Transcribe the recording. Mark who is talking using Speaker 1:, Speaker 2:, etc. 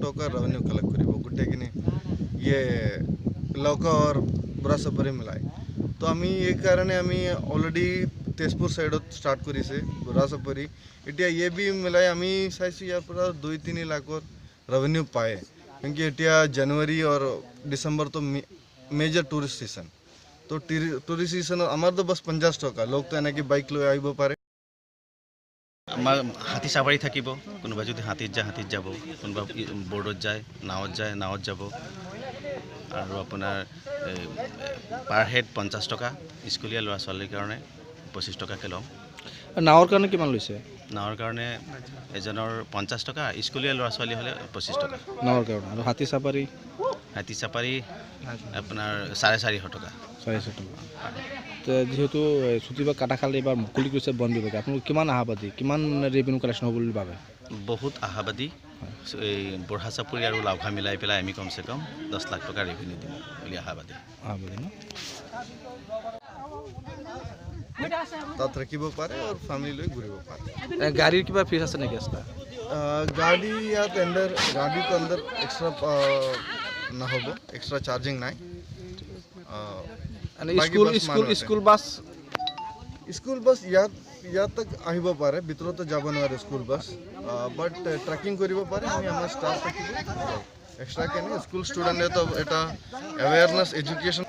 Speaker 1: টকা revenue collect কৰিব গোটেইখিনি ইয়ে লাওখোৱা আৰু বুঢ়াচাপৰি মিলাই। তো আমি এই কাৰণে আমি অলৰেডি তেজপুৰ ছাইডত ষ্টাৰ্ট কৰিছে বুঢ়াচাপৰি, এতিয়া ইয়ে বি মিলাই আমি চাইছোঁ ইয়াৰ পৰা 2-3 লাখৰ ৰেভিনিউ পায়। কিউকি এতিয়া জানুৱাৰী আৰু ডিচেম্বৰটো মেজৰ টুৰিষ্ট ছিজন, তো টুৰিষ্ট ছিজনত আমাৰতো বাছ 50 টকা, লোকতো এনেকৈ বাইক লৈ আহিব পাৰে।
Speaker 2: আমাৰ হাতী চাফাৰী থাকিব, কোনোবা যদি হাতীত যায় হাতীত যাব, কোনোবা বৰ্ডত যায় নাৱত যায় নাৱত যাব। আৰু আপোনাৰ পাৰ হেড 50 টকা, স্কুলীয়া ল'ৰা ছোৱালীৰ কাৰণে 25 টকাকৈ ল'ম।
Speaker 3: নাৱৰ কাৰণে কিমান লৈছে?
Speaker 2: নাৱৰ কাৰণে এজনৰ 50 টকা, স্কুলীয়া ল'ৰা ছোৱালী হ'লে 25 টকা
Speaker 3: নাৱৰ কাৰণে। আৰু হাতী চাফাৰী?
Speaker 2: হাতী চাফাৰী আপোনাৰ 450 টকা।
Speaker 3: 450 টকা। যিহেতু চুটি বা কাটাখাল এইবাৰ মুকলি কৰিছে বন বিভাগে, আপোনালোক কিমান আশাবাদী, কিমান ৰেভিনিউ কালেকশ্যন হ'ব বুলি ভাবে?
Speaker 2: বহুত আশাবাদী। এই বুঢ়াচাপৰি আৰু লাওখোৱা মিলাই পেলাই আমি কমচে কম 10 লাখ টকা ৰেভিনিউ দিম বুলি আশাবাদী।
Speaker 3: আশাবাদী ন?
Speaker 1: তাত ৰাখিব পাৰে আৰু ফেমিলি লৈ ঘূৰিব পাৰে।
Speaker 3: গাড়ীৰ কিবা ফিজ আছে নেকি এক্সট্ৰা?
Speaker 1: গাড়ী ইয়াত এণ্ডাৰ গাড়ীটো আণ্ডাৰ এক্সট্ৰা নহ'ব, এক্সট্ৰা চাৰ্জিং নাই।
Speaker 3: School school school bus?
Speaker 1: School bus ইয়াত তক আহিব পাৰে, ভিতৰতো যাব নোৱাৰে স্কুল বাছ, বাট ট্ৰেকিং কৰিব পাৰে। আমি আমাৰ ষ্টাফ থাকিব এক্সট্ৰা কেনে স্কুল ষ্টুডেণ্টে তো এটা এৱেৰনেছ এডুকেশ্যন।